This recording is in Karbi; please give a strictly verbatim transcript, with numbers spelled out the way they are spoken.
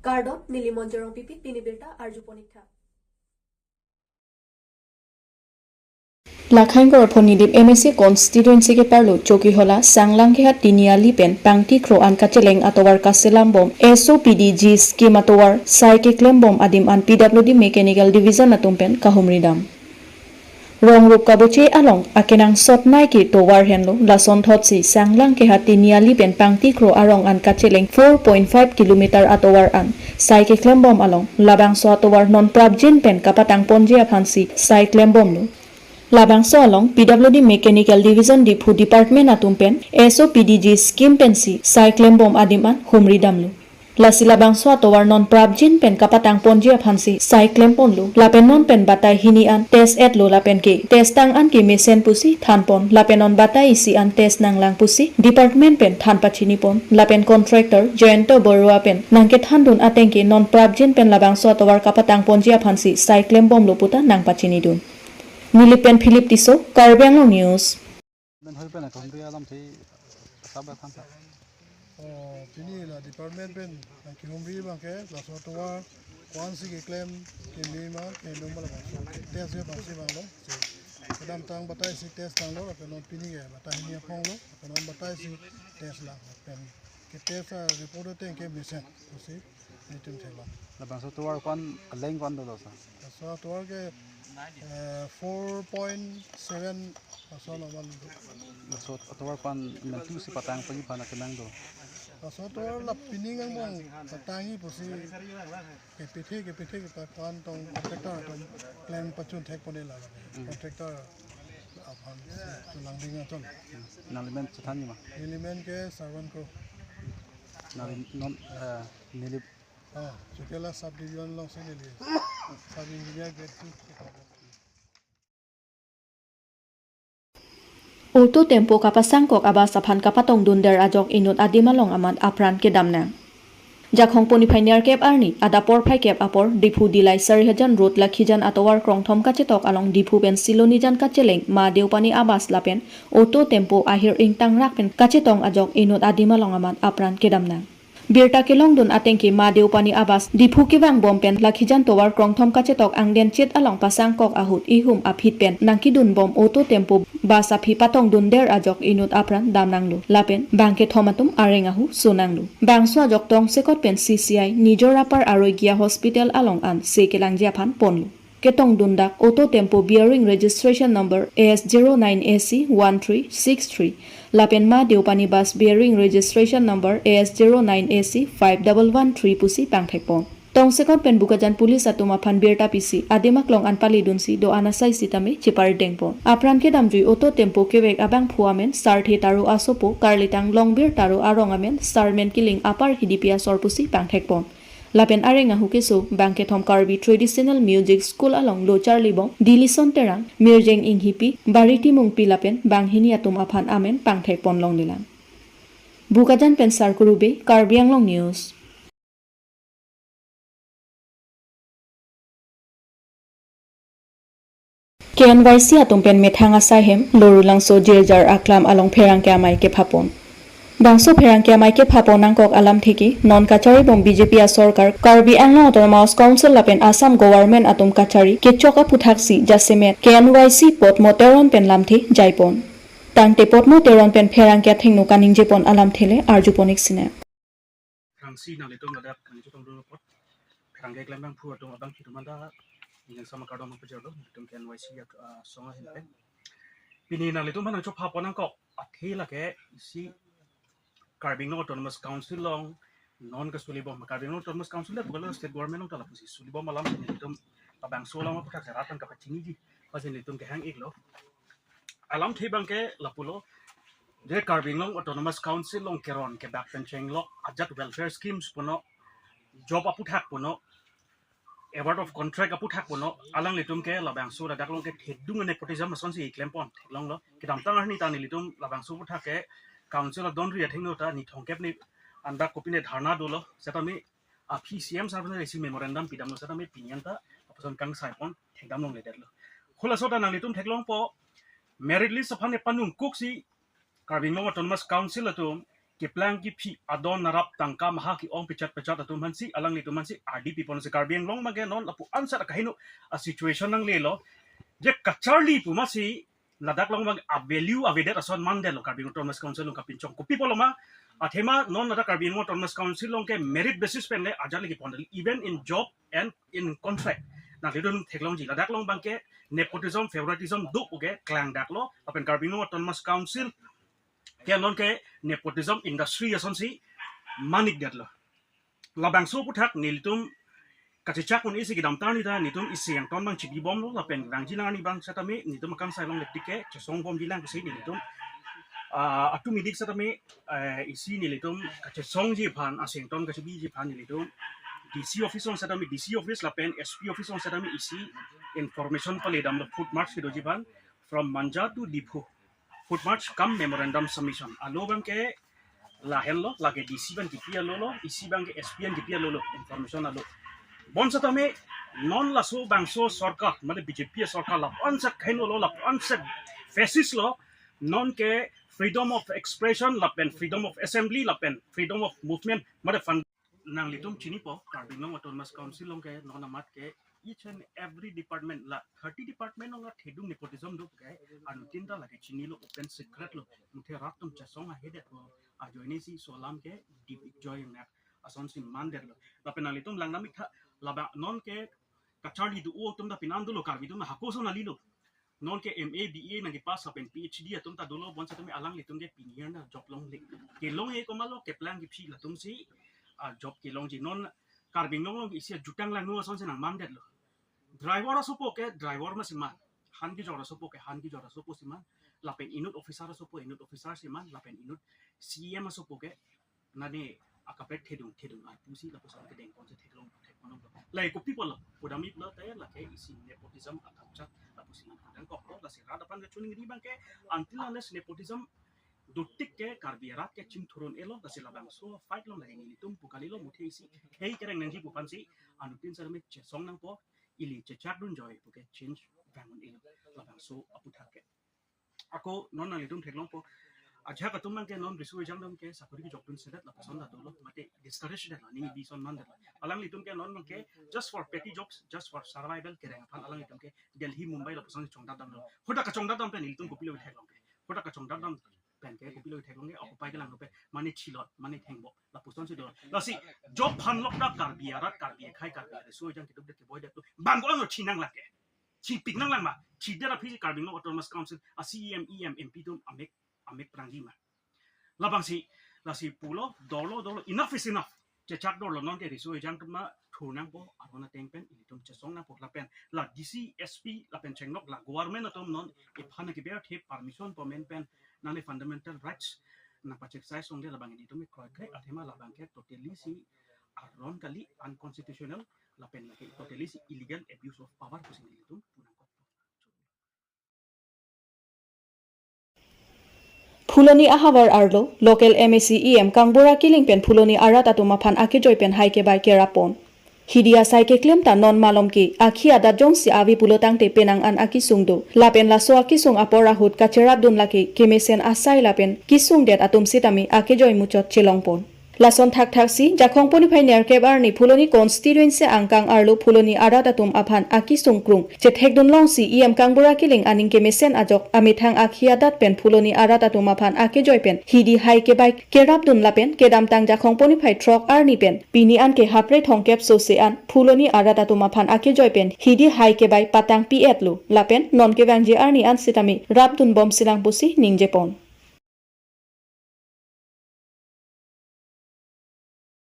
Kardom, neli Monjorong Pipi, pini birta arjupon ik tha. Lakhain Gorphon Nilip M A C constituency keparlo Chokihola Sanglang Kehat Tiniali pen pangti kro an kacheleng atovar kaselam bom S O P D G scheme atovar sai keklem bom adim an P W D Mechanical Division atum pen kahumri dam. Rong rup kaboche along akenangsot nai ke tovar henlo, lasonthotsi Sanglang Kehat Tiniali pen pangti kro arong an kacheleng four point five kilometer atovar an sai keklem bom along labangso atovar non prapjin pen kapatang ponji aphansi sai klem bomlo. Labangso along P W D Mechanical Division Diphu Department atum pen S O P D G scheme pensi sai klem bom adim an humri damlo. Lasi labangso atovar non prapjin pen kapatang ponji aphansi sai klem ponlo. Lapen non pen batai hini an test etlo lapen ke test tang an ke mesen pusi than pon. Lapen non batai isi an test nanglang pusi department pen than pachini pon. Lapen contractor Jayanta Baruah pen nangkethan dun ateng ke non prapjin pen labangso atovar kapatang ponji aphansi sai klem bomlo puta nangpachini dun. Nilip pen Philip Tisso, Karbi Anglong News. Men hoi pen akhomri alamthe sab than tha. Oh, pini la department pen nangkehumri abang ke laso atovar ko-ansi keklem keme ma keme ma labangso test abangsi vanglo. Si kedamtang batai isi test vanglo, lapen non pini ke batai hini aphonglo, lapen non batai isi test lang, lapen ke test a report ateng ke mesen pusi nelitum theklong. Labangso atovar ko-an, aleng ko-an dolo sa? Laso atovar ke, eh, four point seven laso alam do. Laso atovar ko-an mentu si patang pagi pana kenang do? Laso atovar la pining angbong patangji pusi kepithe kepithe kita ko-an tong contractor atum klem pachun thek pon-e la. Hmm. Contractor aphan si chulang ding atum. Nangli men chethanji ma? Neli men ke Sarwan Kro. Nangli non, eh, neli Oh, Chokihola sub division alongsi neli sub engineer grade two. Auto tempo kapasangkok abas aphan kapatong dunder ajok inut adim along amat apran kedam nang. Jakhong poni phai niar kep arni, adap porphai kep apor, Diphu Dillai Sarihajan Road Lakhijan atovar krongthom kachetok along Diphu pen Silonijan kacheleng Ma Deopani abas lapen auto tempo ahir ingtangrak pen kachetong ajok inut adim along amat apran kedam nang. Birta kelongdun ateng ke Ma Deopani abas Diphu kevang bom pen Lakhijan tovar krongthom kachetok angden chet along pasangkok ahut ihum aphit pen nangkedun bom auto tempo bus aphi patong dunder ajok inut apran dam nanglo. Lapen bang kethom atum areng ahu so nanglo. Bangso ajok tongsekot pen C C I Nijor Upper Aroigya Hospital along an se kelangji aphan ponlo. Ketong dundak auto tempo bearing registration number A S zero nine A C one three six three, lapen Ma Deopani bus bearing registration number A S zero nine A C five double one three pusi pangthek pon. Tongsekot pen Bokajan police atum aphan birta pisi, adim aklong an pali dunsi do-an asai sitame chepar deng pon. Apran kedamjui auto tempo kevek abangphu amen Sarthe Taro asopo, karlitang Longbir Taro arong amen Sarmen Killing apar hidipi asor pusi pangthek pon. Lapen areng ahu keso bang kethom Karbi Traditional Music School along lo charlibom Dilison Terang, Mirjeng Inghipi, Bari Timungpi lapen banghini atum aphan amen pangthek pon longlelang. Bokajan pen Sarkuru Bey, Karbi Anglong News. K N Y C atum pen methang asai hem Lorulangso Jirjar Aklam along pherangke amei kephapon. Bangso pherangke amei kephapon nangkok alamthe ke non kacharibom B J P asorkar, Karbi Anglong Autonomous Council lapen Assam Government atum kachari kechok aputhaksi jasemet K N Y C Potmo Teron pen lamthe jaipon. Tangte Potmo Teron pen pherangke athengno kaningjepon alamthe le arjupon ik sine. Thrangsi nanglitum ladak nangchotong dun apot pherangke keklem abangphu atum abangpi atum anta ning sama kardom pajirlo, nelitum K N Y C yak, ah, song ahin pen. Pini nanglitum aphan nangchophapon nangkok athe lake isi Karbi Anglong Autonomous Council along non kasulibom, Karbi Anglong Autonomous Council le bukan state government along ta lapusi sulibom alam nelitum labangso along aphuthak serat kan kapachiniji, pasi nelitum kehang iklo. Alamthe abang ke lapulo, je Karbi Anglong Autonomous Council along keron kebak pen chenglok ajat welfare schemes puno, job aphuthak puno, award of contract aphuthak puno, alanglitum ke labangso ladak along ke thedung nepotism asonsi klempon theklonglo. Kedamtang arni ta nelitum labangso aphuthak ke council adonri athengno ta ni thomkep ni andak kopine dharna dolo, setame aphi C M sir aphan isi memorandum pidamlo, setame pini anta lapuson kangsaipon thekdam longledetlo. Halaso ta nanglitum theklongpo, merit list aphan epanung kuksi Karbi Anglong Autonomous Council atum keplang kephi adon narap tangka maha ke-ong pechat pechat atum aphansi, alanglitum aphansi ardi piponsi Karbi Anglong abangke non lapu-an sat akaheno a situation nanglelo. Je kacharli pu masi ladak along abang a value avedet ason mandetlo Karbi Anglong Autonomous Council along kapinchong. Kopi pulo ma, athema non ladak Karbi Anglong Autonomous Council along ke merit basis pen le ajat le kepon, even in job and in contract. Nanglitum theklongji, ladak along abangke nepotism, favoritism do pu ke klangdaklo, lapen Karbi Anglong Autonomous Council ke non ke nepotism industry asonsi manikdetlo. Labangso aputhak nelitum kachechak un-esi kedamtang ni ta nelitum isi angton abang chibibomlo, lapen vangji nang arni abang setame nelitum akansai along lepdik ke chesongbomji nang pusi nelitum, ah, atum idik setame, eh, isi nelitum kachesongji aphan, isi angton kachebiji aphan nelitum D C office along setame, D C office lapen S P office along setame isi information paledamlo, foot march kedoji aphan from Manja to Diphu, foot march cum memorandum submission. Alo abangke lahenlo, lake D C abang kipi alolo, isi abangke S P abang kipi alolo, information alo. Bonsetame non laso bangso sorkar, mane B J P sorkar lapu-an sat kahenolo, lapu-an sat fascist lo, non ke freedom of expression lapen freedom of assembly lapen freedom of movement mane fund. Nanglitum chinipo, Karbi Anglong Autonomous Council along ke non amat ke each and every department, la thirty department along athedung nepotism do ke, anuttin ta lake chinilo, open secret lo, muthe rat atum chesong ahedetlo, ajoinesi laso alam ke dipik joi nang asonsi mandetlo. Lapen nanglitum langdam ik tha, labang non ke kacharli do atum ta pinan dolo, Karbi atum hako ason kalilo. Non ke M A, B A nangkepass lapen P H D atum ta dolo, bonsetame alanglitum ke pini arni job longle. Kelong-e komatlo, keplang kephi latumsi, ah, job kelongji. Non Karbi Anglong along isi ajutang langno asonsi nangmandetlo. Driver asopo ke driver masi man, han kejor asopo ke han kejor asoposi man, lapen inut officer asopo inut officer si man, lapen inut C E M asopo ke nane akaprek thedung thedung arpusi lapuson kedengponsi theklong theklong. Lahei kopi pulo, pudamji pulote lake isi nepotism akam chak lapusi nangkedengkoklo, lasi rat aphan kachiningri abangke until unless nepotism dotik ke Karbi arat ke chingthur un-elo, lasi labangso fight along lake nelitum pu kalilo, muthe isi khei kereng nangji pu aphansi anuttin setame chesong nangpo, ili chechakdun joi puke change vang un-elo, labangso aputhak ke. Ako non nanglitum theklongpo, ajahak atum abangke non riso ejang atum ke sakori kejokdun sedet lapuson ta dolo, mate discourage detlo, ning bison mandetlo. Alanglitum ke non abangke just for petty jobs, just for survival kereng aphan alanglitum ke Delhi, Mumbai lapuson chongdatdamlo. Hadak kachongdatdam pen ilitum kopilo theklong ke? Hadak kachongdatdam pen ke kopilo theklong ke, occupy kelanglo pen, mane chilot, mane thengbok lapusonsi do. Lasi job aphan lok ta Karbi arat, Karbi akhei, Karbi ariso ejang keduk det keboi det atum abang ko-an lo chinang lake. Chipik nanglang ma, chidet aphi Karbi Anglong Autonomous Council a C E M, E M, M P atum amek, amek prangji ma. Labangsi, lasi pulo, dolo, dolo, enough is enough. Chechak dorlo, non ke riso ejang atum ma thur nangpo, aron ateng pen ilitum chesong nangpo lapen la D C, S P lapen chenglok la government atum non iphan keber the permission po men pen, nangne fundamental rights nangpachek sai songde labang ilitum kroikre, athema labangke totally si aron kali, unconstitutional, lapen lake totally si illegal abuse of power pusi nelitum pu nangkok. Phuloni ahavar arlo local M A C E M Kangbura Killing pen Phuloni arat atum aphan akejoi pen hai kebai kerap pon. Hidi asai keklem ta non malom ke akhi adat jongsi ave pulo tangte penang an akesung do. Lapen laso akesung apor ahut kacherapdun lake kemesen asai lapen kesung det atum sitame akejoi muchot chelong pon. Lason thakthak si Jakhong poniphai nerkep arni Phuloni constituency angkang arlo Phuloni arat atum aphan akesung krung chethekdun longsi E M Kangbura Killing aning kemesen ajok amethang akhi adat pen Phuloni arat atum aphan akejoi pen hidi hai kebai kerapdun lapen kedamtang Jakhong poniphai throk arni pen pini an ke hapre thomkep sose an Phuloni arat atum aphan akejoi pen hidi hai kebai patang pi-etlo lapen non kevangji arni an sitame rapdun bomsilang pusi ningje pon.